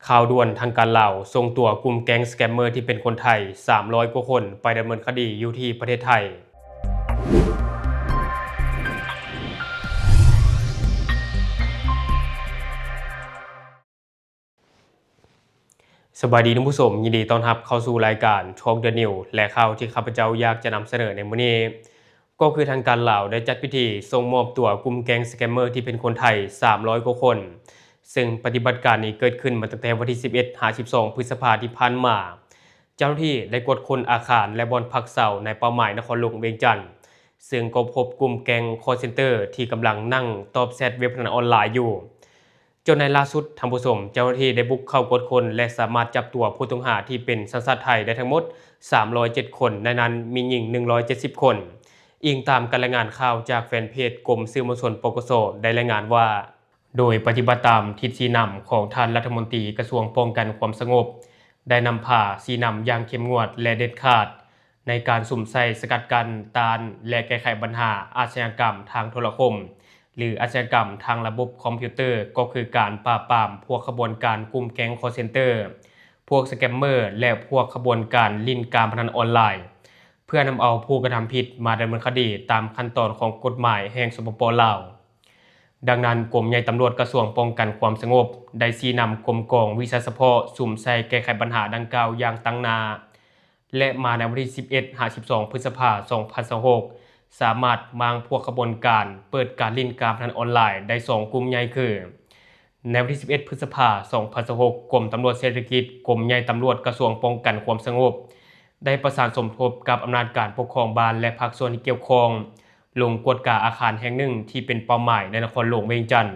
ຂ່າວດ່ວນ: ທາງການລາວສົ່ງຕົວກຸ່ມແກ້ງສະແກມເມີທີ່ເປັນຄົນໄທສາມຮ້ອຍກວ່າຄົນ ໄປດຳເນີນຄະດີຢູ່ທີ່ປະເທດໄທ. ສະບາຍດີທ່ານຜູ້ຊົມ, ຍິນດີຕ້ອນຮັບເຂົ້າສູ່ລາຍການ Talk the News ແລະ ຂ່າວທີ່ຂ້າພະເຈົ້າຢາກຈະນຳສະເໜີໃນມື້ນີ້ ກໍຄືທາງການລາວໄດ້ຈັດພິທີສົ່ງມອບຕົວກຸ່ມແກ້ງສະແກມເມີທີ່ເປັນຄົນໄທສາມຮ້ອຍກວ່າຄົນ, ເຊິ່ງປະຕິບັດການນີ້ເກີດຂຶ້ນມາຕັ້ງແຕ່ວັນທີສິບເອັດຫາສິບສອງ ພຶດສະພາທີ່ຜ່ານມາ. ເຈົ້າໜ້າທີ່ໄດ້ກວດຄົ້ນອາຄານ ແລະ ບ່ອນພັກເຊົາໃນເປົ້າໝາຍນະຄອນຫຼວງວຽງຈັນ, ເຊິ່ງກໍພົບກຸ່ມແກ້ງຄອລເຊັນເຕີທີ່ກຳລັງນັ່ງຕອບແຊັດເວັບພະນັນອອນລາຍຢູ່. ຈົນໃນລ່າສຸດ, ທ່ານຜູ້ຊົມ, ເຈົ້າໜ້າທີ່ໄດ້ບຸກເຂົ້າກວດຄົ້ນ ແລະ ສາມາດຈັບຕົວຜູ້ຕ້ອງຫາທີ່ເປັນສັນຊາດໄທໄດ້ທັງໝົດສາມຮ້ອຍເຈັດຄົນ, ໃນນັ້ນມີຍິງໜຶ່ງຮ້ອຍເຈັດສິບຄົນ, ອີງຕາມການລາຍງານຂ່າວຈາກແຟນເພຈກົມສື່ມວນຊົນ ປກສ ໄດ້ລາຍງານວ່າ. ໂດຍປະຕິບັດຕາມທິດຊີ້ນຳຂອງທ່ານລັດຖະມົນຕີກະຊວງປ້ອງກັນຄວາມສະຫງົບ ໄດ້ນຳພາຊີ້ນຳຢ່າງເຂັ້ມງວດ ແລະ ເດັດຂາດ ໃນການສຸມໃສ່ສະກັດກັ້ນ, ຕ້ານ ແລະ ແກ້ໄຂບັນຫາອາຊະຍາກຳທາງໂທລະຄົມ ຫຼື ອາຊະຍາກຳທາງລະບົບຄອມພິວເຕີ, ກໍຄືການປາບປາມພວກຂະບວນການກຸ່ມແກ້ງຄອລເຊັນເຕີ, ພວກສະແກມເມີ ແລະ ພວກຂະບວນການຫຼິ້ນການພະນັນອອນລາຍ, ເພື່ອນຳເອົາຜູ້ກະທຳຜິດມາດຳເນີນຄະດີຕາມຂັ້ນຕອນຂອງກົດໝາຍແຫ່ງ ສປປ ລາວ. ດັ່ງນັ້ນ, ກົມໃຫຍ່ຕຳຫຼວດກະຊວງປ້ອງກັນຄວາມສະຫງົບ ໄດ້ຊີ້ນຳກົມກອງວິຊາສະເພາະສຸມໃສ່ແກ້ໄຂບັນຫາດັ່ງກ່າວຢ່າງຕັ້ງໜ້າ ແລະ ມາໃນວັນທີສິບເອັດຫາສິບສອງ ພຶດສະພາ ສອງພັນຊາວຫົກ ສາມາດມ້າງພວກຂະບວນການເປີດການຫຼິ້ນການພະນັນອອນລາຍໄດ້ສອງກຸ່ມໃຫຍ່ຄື, ໃນວັນທີສິບເອັດ ພຶດສະພາ ສອງພັນຊາວຫົກ ກົມຕຳຫຼວດເສດຖະກິດ, ກົມໃຫຍ່ຕຳຫຼວດກະຊວງປ້ອງກັນຄວາມສະຫງົບ ໄດ້ປະສານສົມທົບກັບອຳນາດການປົກຄອງບ້ານ ແລະ ພາກສ່ວນທີ່ກ່ຽວຂ້ອງ ລົງກວດກາອາຄານແຫ່ງໜຶ່ງທີ່ເປັນເປົ້າໝາຍໃນນະຄອນຫຼວງວຽງຈັນ,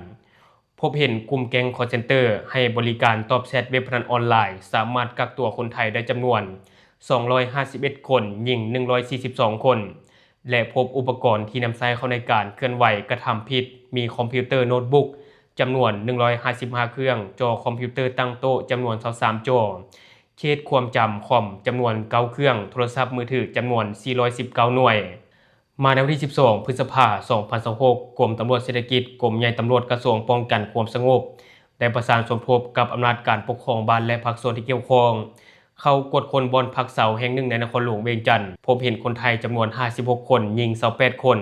ພົບເຫັນກຸ່ມແກ້ງຄອລເຊັນເຕີໃຫ້ບໍລິການຕອບແຊັດເວັບພະນັນອອນລາຍ ສາມາດກັກຕົວຄົນໄທໄດ້ຈຳນວນສອງຮ້ອຍຫ້າສິບເອັດຄົນ, ຍິງໜຶ່ງຮ້ອຍສີ່ສິບສອງຄົນ ແລະ ພົບອຸປະກອນທີ່ນຳໃຊ້ເຂົ້າໃນການເຄື່ອນໄຫວກະທຳຜິດ ມີຄອມພິວເຕີໂນດບຸກຈຳນວນໜຶ່ງຮ້ອຍຫ້າສິບຫ້າເຄື່ອງ, ຈໍຄອມພິວເຕີຕັ້ງໂຕະຈຳນວນຊາວສາມຈໍ, ເຂດຄວາມຈຳຄອມຈຳນວນເກົ້າເຄື່ອງ, ໂທລະສັບມືຖືຈຳນວນສີ່ຮ້ອຍສິບເກົ້າໜ່ວຍ. ມາໃນວັນທີສິບສອງ ພຶດສະພາ ສອງພັນຊາວຫົກ ກົມຕຳຫຼວດເສດຖະກິດ, ກົມໃຫຍ່ຕຳຫຼວດກະຊວງປ້ອງກັນຄວາມສະຫງົບ ໄດ້ປະສານສົມທົບກັບອຳນາດການປົກຄອງບ້ານ ແລະ ພາກສ່ວນທີ່ກ່ຽວຂ້ອງ ເຂົ້າກວດຄົ້ນບ່ອນພັກເຊົາແຫ່ງໜຶ່ງໃນນະຄອນຫຼວງວຽງຈັນ, ພົບເຫັນຄົນໄທຈຳນວນຫ້າສິບຫົກຄົນ, ຍິງຊາວແປດຄົນ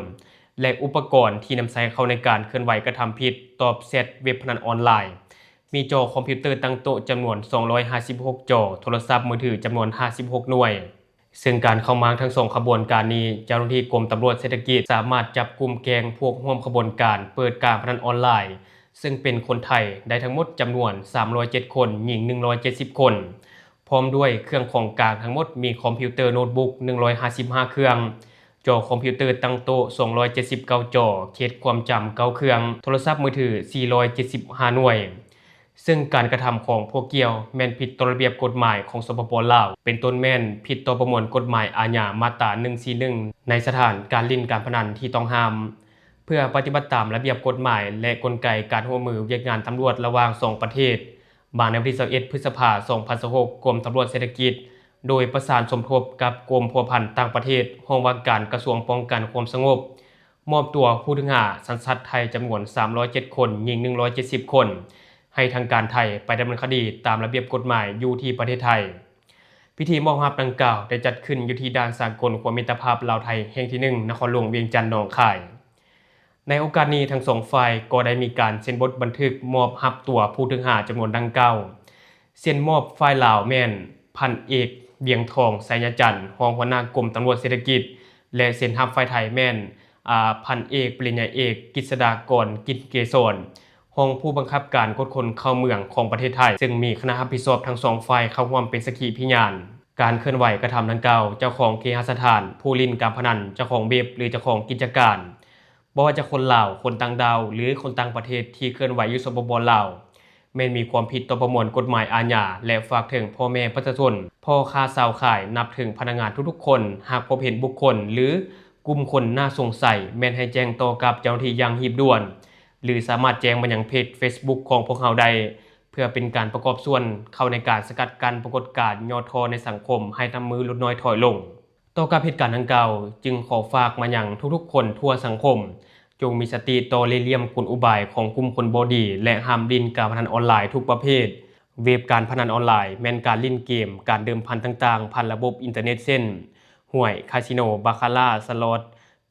ແລະ ອຸປະກອນທີ່ນຳໃຊ້ເຂົ້າໃນການເຄື່ອນໄຫວກະທຳຜິດຕອບແຊັດເວັບພະນັນອອນລາຍ, ມີຈໍຄອມພິວເຕີຕັ້ງໂຕະຈຳນວນສອງຮ້ອຍຫ້າສິບຫົກຈໍ, ໂທລະສັບມືຖືຈຳນວນຫ້າສິບຫົກໜ່ວຍ. ເຊິ່ງການເຂົ້າມ້າງທັງສອງຂະບວນການນີ້, ເຈົ້າໜ້າທີ່ກົມຕຳຫຼວດເສດຖະກິດສາມາດຈັບກຸ່ມແກ້ງພວກຮ່ວມຂະບວນການເປີດການພະນັນອອນລາຍ ເຊິ່ງເປັນຄົນໄທໄດ້ທັງໝົດຈຳນວນສາມຮ້ອຍເຈັດຄົນ, ຍິງໜຶ່ງຮ້ອຍເຈັດສິບຄົນ, ພ້ອມດ້ວຍເຄື່ອງຂອງກາງທັງໝົດມີຄອມພິວເຕີໂນດບຸກໜຶ່ງຮ້ອຍຫ້າສິບຫ້າເຄື່ອງ, ຈໍຄອມພິວເຕີຕັ້ງໂຕະສອງຮ້ອຍເຈັດສິບເກົ້າຈໍ, ເຂດຄວາມຈຳເກົ້າເຄື່ອງ, ໂທລະສັບມືຖືສີ່ຮ້ອຍເຈັດສິບຫ້າໜ່ວຍ. ເຊິ່ງການກະທຳຂອງພວກກ່ຽວແມ່ນຜິດຕໍ່ລະບຽບກົດໝາຍຂອງ ສປປ ລາວ, ເປັນຕົ້ນແມ່ນຜິດຕໍ່ປະມວນກົດໝາຍອາຍາມາດຕາໜຶ່ງສີ່ໜຶ່ງ ໃນສະຖານການຫຼິ້ນການພະນັນທີ່ຕ້ອງຫ້າມ. ເພື່ອປະຕິບັດຕາມລະບຽບກົດໝາຍ ແລະ ກົນໄກການຮ່ວມມືວຽກງານຕຳຫຼວດລະຫວ່າງສອງປະເທດ, ມາໃນວັນທີຊາວເອັດ ພຶດສະພາ ສອງພັນຊາວຫົກ ກົມຕຳຫຼວດເສດຖະກິດ ໂດຍປະສານສົມທົບກັບກົມພົວພັນຕ່າງປະເທດ, ຫ້ອງວ່າການກະຊວງປ້ອງກັນຄວາມສະຫງົບ, ມອບຕົວຜູ້ຕ້ອງຫາສັນຊາດໄທຈຳນວນສາມຮ້ອຍເຈັດຄົນ, ຍິງໜຶ່ງຮ້ອຍເຈັດສິບຄົນ, ໃຫ້ທາງການໄທໄປດຳເນີນຄະດີຕາມລະບຽບກົດໝາຍຢູ່ທີ່ປະເທດໄທ. ພິທີມອບຮັບດັ່ງກ່າວໄດ້ຈັດຂຶ້ນຢູ່ທີ່ດ່ານສາກົນຂົວມິດຕະພາບລາວໄທແຫ່ງທີໜຶ່ງ ນະຄອນຫຼວງວຽງຈັນ ໜອງຄາຍ. ໃນໂອກາດນີ້, ທັງສອງຝ່າຍກໍໄດ້ມີການເຊັນບົດບັນທຶກມອບຮັບຕົວຜູ້ຕ້ອງຫາຈຳນວນດັ່ງກ່າວ, ເຊັນມອບຝ່າຍລາວແມ່ນ ພັນເອກ ວຽງທອງ ໄຊຍະຈັນ ຮອງຫົວໜ້າກົມຕຳຫຼວດເສດຖະກິດ ແລະ ເຊັນຮັບຝ່າຍໄທແມ່ນ ອາ ພັນເອກ ປະລິນຍາເອກ ກິດສະດາກອນ ກິ່ນເກສອນ ຮອງຜູ້ບັງຄັບການກວດຄົນເຂົ້າເມືອງຂອງປະເທດໄທ, ເຊິ່ງມີຄະນະຮັບຜິດຊອບທັງສອງຝ່າຍເຂົ້າຮ່ວມເປັນສັກຂີພິຍານ. ການເຄື່ອນໄຫວກະທຳດັ່ງກ່າວ, ເຈົ້າຂອງເຄຫະສະຖານ, ຜູ້ຫຼິ້ນການພະນັນ, ເຈົ້າຂອງເວັບ ຫຼື ເຈົ້າຂອງກິດຈະການ, ບໍ່ວ່າຈະຄົນລາວ, ຄົນຕ່າງດ້າວ ຫຼື ຄົນຕ່າງປະເທດທີ່ເຄື່ອນໄຫວຢູ່ ສປປ ລາວ, ແມ່ນມີຄວາມຜິດຕໍ່ປະມວນກົດໝາຍອາຍາ ແລະ ຝາກເຖິງພໍ່ແມ່ປະຊາຊົນ, ພໍ່ຄ້າຊາວຂາຍ, ນັບເຖິງພະນັກງານທຸກໆຄົນ, ຫາກພົບເຫັນບຸກຄົນ ຫຼື ກຸ່ມຄົນໜ້າສົງໄສ ແມ່ນໃຫ້ແຈ້ງຕໍ່ກັບເຈົ້າໜ້າທີ່ຢ່າງຮີບດ່ວນ ຫຼື ສາມາດແຈ້ງມາຍັງເພຈເຟສບຸກຂອງພວກເຮົາໄດ້, ເພື່ອເປັນການປະກອບສ່ວນເຂົ້າໃນການສະກັດກັ້ນປາກົດການຫຍໍ້ທໍ້ໃນສັງຄົມໃຫ້ນັບມື້ຫຼຸດນ້ອຍຖອຍລົງ. ຕໍ່ກັບເຫດການດັ່ງກ່າວ, ຈຶ່ງຂໍຝາກມາຍັງທຸກໆຄົນທົ່ວສັງຄົມ, ຈົ່ງມີສະຕິຕໍ່ເລ່ຫຼ່ຽມກົນອຸບາຍຂອງກຸ່ມຄົນບໍ່ດີ ແລະ ຫ້າມຫຼິ້ນການພະນັນອອນລາຍທຸກປະເພດ, ເວັບການພະນັນອອນລາຍແມ່ນການຫຼິ້ນເກມ, ການເດີມພັນຕ່າງໆ ຜ່ານລະບົບອິນເຕີເນັດ ເຊັ່ນ ຫວຍ, ຄາສິໂນ, ບາຄາຣາ, ສະລັອດ,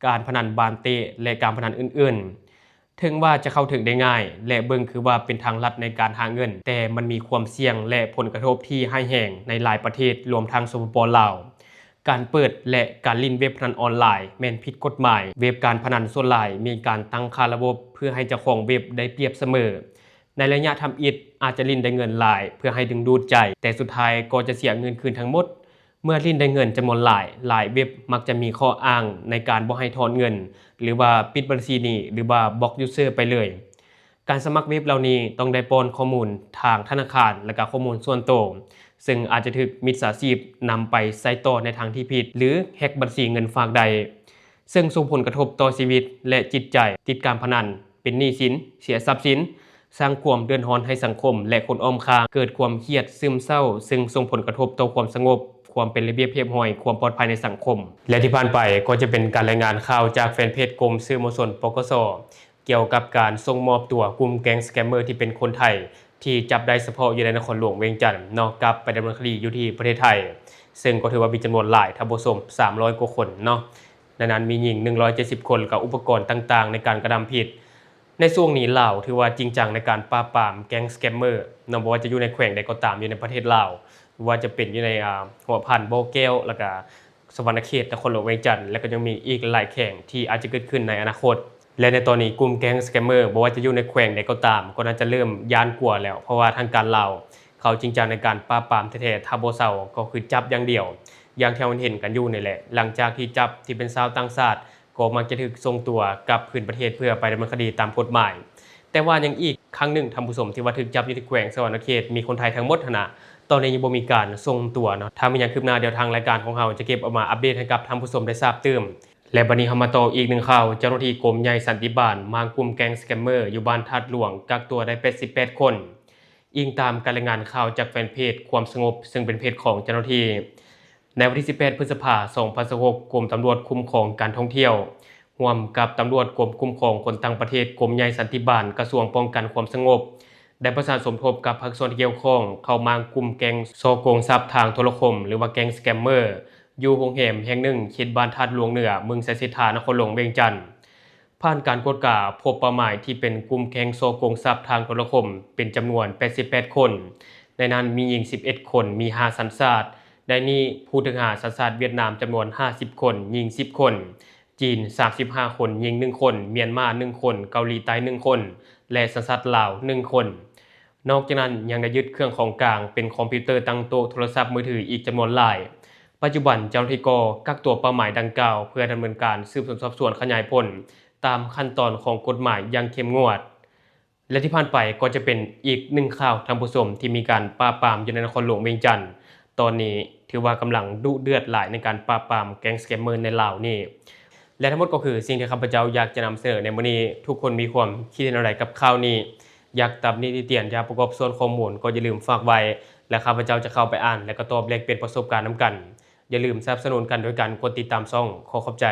ການພະນັນບານເຕະ ແລະ ການພະນັນອື່ນໆ. ເຖິງວ່າຈະເຂົ້າເຖິງໄດ້ງ່າຍ ແລະ ເບິ່ງຄືວ່າເປັນທາງລັດໃນການຫາເງິນ, ແຕ່ມັນມີຄວາມສ່ຽງ ແລະ ຜົນກະທົບທີ່ຮ້າຍແຮງໃນຫຼາຍປະເທດ, ລວມທັງ ສປປ ລາວ. ການເປີດ ແລະ ການຫຼິ້ນເວັບພະນັນອອນລາຍແມ່ນຜິດກົດໝາຍ. ເວັບການພະນັນສ່ວນຫຼາຍມີການຕັ້ງຄ່າລະບົບເພື່ອໃຫ້ເຈົ້າຂອງເວັບໄດ້ປຽບສະເໝີ. ໃນໄລຍະທຳອິດອາດຈະຫຼິ້ນໄດ້ເງິນຫຼາຍເພື່ອໃຫ້ດຶງດູດໃຈ, ແຕ່ສຸດທ້າຍກໍຈະເສຍເງິນຄືນທັງໝົດ. ເມື່ອຫຼິ້ນໄດ້ເງິນຈຳນວນຫຼາຍ, ຫຼາຍເວັບມັກຈະມີຂໍ້ອ້າງໃນການບໍ່ໃຫ້ຖອນເງິນ ຫຼືວ່າປິດບັນຊີໜີ້ ຫຼືວ່າບລັອກຢູເຊີໄປເລີຍ. ການສະໝັກເວັບເຫຼົ່ານີ້ຕ້ອງໄດ້ປ້ອນຂໍ້ມູນທາງທະນາຄານ ແລະ ກະຂໍ້ມູນສ່ວນໂຕ, ເຊິ່ງອາດຈະຖືກມິດສາຊີບນຳໄປໃຊ້ຕໍ່ໃນທາງທີ່ຜິດ ຫຼື ແຮັກບັນຊີເງິນຝາກໄດ້, ເຊິ່ງສົ່ງຜົນກະທົບຕໍ່ຊີວິດ ແລະ ຈິດໃຈ, ຕິດການພະນັນ, ເປັນໜີ້ສິນ, ເສຍຊັບສິນ, ສ້າງຄວາມເດືອດຮ້ອນໃຫ້ສັງຄົມ ແລະ ຄົນອ້ອມຂ້າງ, ເກີດຄວາມຄຽດ, ຊຶມເສົ້າ, ເຊິ່ງສົ່ງຜົນກະທົບຕໍ່ຄວາມສະຫງົບ, ຄວາມເປັນລະບຽບຮຽບຮ້ອຍ, ຄວາມປອດໄພໃນສັງຄົມ. ແລະ ທີ່ຜ່ານໄປກໍຈະເປັນການລາຍງານຂ່າວຈາກແຟນເພຈກົມສື່ມວນຊົນ ປກສ ກ່ຽວກັບການສົ່ງມອບຕົວກຸ່ມແກ້ງສະແກມເມີທີ່ເປັນຄົນໄທ ທີ່ຈັບໄດ້ສະເພາະຢູ່ໃນນະຄອນຫຼວງວຽງຈັນເນາະ ກັບໄປດຳເນີນຄະດີຢູ່ທີ່ປະເທດໄທ, ເຊິ່ງກໍຖືວ່າມີຈຳນວນຫຼາຍ, ທ່ານຜູ້ຊົມ, ສາມຮ້ອຍກວ່າຄົນເນາະ. ໃນນັ້ນມີຍິງໜຶ່ງຮ້ອຍເຈັດສິບຄົນ ແລະ ອຸປະກອນຕ່າງໆໃນການກະທຳຜິດ. ໃນຊ່ວງນີ້ລາວຖືວ່າຈິງຈັງໃນການປາບປາມແກ້ງສະແກມເມີເນາະ, ບໍ່ວ່າຈະຢູ່ໃນແຂວງໃດກໍຕາມຢູ່ໃນປະເທດລາວ, ບໍ່ວ່າຈະເປັນຢູ່ໃນ ອາ ຫົວພັນ, ບໍ່ແກ້ວ ແລ້ວກະ ສະຫວັນນະເຂດ, ນະຄອນຫຼວງວຽງຈັນ ແລະ ກໍຍັງມີອີກຫຼາຍແຂວງທີ່ອາດຈະເກີດຂຶ້ນໃນອະນາຄົດ. ແລະ ໃນຕອນນີ້ກຸ່ມແກ້ງສະແກມເມີ ບໍ່ວ່າຈະຢູ່ໃນແຂວງໃດກໍຕາມ ກໍໜ້າຈະເລີ່ມຢ້ານກົວແລ້ວ, ເພາະວ່າທາງການລາວເຂົາຈິງຈັງໃນການປາບປາມແທ້ໆ, ຖ້າບໍ່ເຊົາກໍຄືຈັບຢ່າງດຽວ ຢ່າງທີ່ເຮົາເຫັນກັນຢູ່ນີ້ແຫຼະ. ຫຼັງຈາກທີ່ຈັບທີ່ເປັນຊາວຕ່າງຊາດ ກໍມັກຈະຖືກສົ່ງຕົວກັບຄືນປະເທດເພື່ອໄປດຳເນີນຄະດີຕາມກົດໝາຍ. ແຕ່ວ່າຍັງອີກຄັ້ງໜຶ່ງ ທ່ານຜູ້ຊົມ, ທີ່ວ່າຖືກຈັບຢູ່ທີ່ແຂວງສະຫວັນນະເຂດ ມີຄົນໄທທັງໝົດຫັ້ນນະ, ຕອນນີ້ຍັງບໍ່ມີການສົ່ງຕົວເນາະ. ຖ້າມີຫຍັງຄືບໜ້າ ດຽວທາງລາຍການຂອງເຮົາຈະເກັບເອົາມາອັບເດດໃຫ້ກັບທ່ານຜູ້ຊົມໄດ້ຊາບຕື່ມ. ແລະ ບັດນີ້ເຮົາມາຕໍ່ອີກໜຶ່ງຂ່າວ, ເຈົ້າໜ້າທີ່ກົມໃຫຍ່ສັນຕິບານ ມ້າງກຸ່ມແກ້ງສະແກມເມີຢູ່ບ້ານທາດຫຼວງ ກັກຕົວໄດ້ແປດສິບແປດຄົນ. ອີງຕາມການລາຍງານຂ່າວຈາກແຟນເພຈຄວາມສະຫງົບ ເຊິ່ງເປັນເພຈຂອງເຈົ້າໜ້າທີ່, ໃນວັນທີສິບແປດ ພຶດສະພາ ສອງພັນຊາວຫົກ ກົມຕຳຫຼວດຄຸ້ມຄອງການທ່ອງທ່ຽວ ຮ່ວມກັບຕຳຫຼວດກົມຄຸ້ມຄອງຄົນຕ່າງປະເທດ ກົມໃຫຍ່ສັນຕິບານ ກະຊວງປ້ອງກັນຄວາມສະຫງົບ ໄດ້ປະສານສົມທົບກັບພາກສ່ວນທີ່ກ່ຽວຂ້ອງ ເຂົ້າມ້າງກຸ່ມແກ້ງສໍ້ໂກງຊັບທາງໂທລະຄົມ ຫຼືວ່າແກ້ງສະແກມເມີ ຢູ່ໂຮງແຮມແຫ່ງໜຶ່ງ ເຂດບ້ານທາດຫຼວງເໜືອ ເມືອງໄຊເສດຖາ ນະຄອນຫຼວງວຽງຈັນ. ຜ່ານການກວດກາ ພົບເປົ້າໝາຍທີ່ເປັນກຸ່ມແກ້ງສໍ້ໂກງຊັບທາງໂທລະຄົມເປັນຈຳນວນແປດສິບແປດຄົນ, ໃນນັ້ນມີຍິງສິບເອັດຄົນ, ມີຫ້າສັນຊາດ, ໃນນີ້ຜູ້ຖືກຫາສັນຊາດຫວຽດນາມຈຳນວນຫ້າສິບຄົນ, ຍິງສິບຄົນ, ຈີນສາມສິບຫ້າຄົນ, ຍິງໜຶ່ງຄົນ, ມຽນມາໜຶ່ງຄົນ, ເກົາຫຼີໃຕ້ໜຶ່ງຄົນ ແລະ ສັນຊາດລາວໜຶ່ງຄົນ. ນອກຈາກນັ້ນຍັງໄດ້ຍຶດເຄື່ອງຂອງກາງເປັນຄອມພິວເຕີ, ຕັ້ງໂຕະ, ໂທລະສັບມືຖືອີກຈຳນວນຫຼາຍ. ປັດຈຸບັນເຈົ້າໜ້າທີ່ກໍກັກຕົວເປົ້າໝາຍດັ່ງກ່າວ ເພື່ອດຳເນີນການສືບສວນສອບສວນຂະຫຍາຍຜົນຕາມຂັ້ນຕອນຂອງກົດໝາຍຢ່າງເຂັ້ມງວດ. ແລະ ທີ່ຜ່ານໄປກໍຈະເປັນອີກໜຶ່ງຂ່າວ, ທ່ານຜູ້ຊົມ, ທີ່ມີການປາບປາມຢູ່ໃນນະຄອນຫຼວງວຽງຈັນ ຕອນນີ້ຖືວ່າກຳລັງດຸເດືອດຫຼາຍໃນການປາບປາມແກ້ງສະແກມເມີໃນລາວນີ້. ແລະ ທັງໝົດກໍຄືສິ່ງທີ່ຂ້າພະເຈົ້າຢາກຈະນຳສະເໜີໃນມື້ນີ້. ທຸກຄົນມີຄວາມຄິດເຫັນແນວໃດກັບຂ່າວນີ້? ຢາກຕຳໜິຕິຕຽນ, ຢາກປະກອບສ່ວນຂໍ້ມູນ ກໍຢ່າລືມຝາກໄວ້ ແລະ ຂ້າພະເຈົ້າຈະເຂົ້າໄປອ່ານ ແລະ ກໍຕອບແລກປ່ຽນປະສົບການນຳກັນ. ຢ່າລືມສະໜັບສະໜູນກັນໂດຍການກົດຕິດຕາມຊ່ອງ. ຂໍຂອບໃຈ.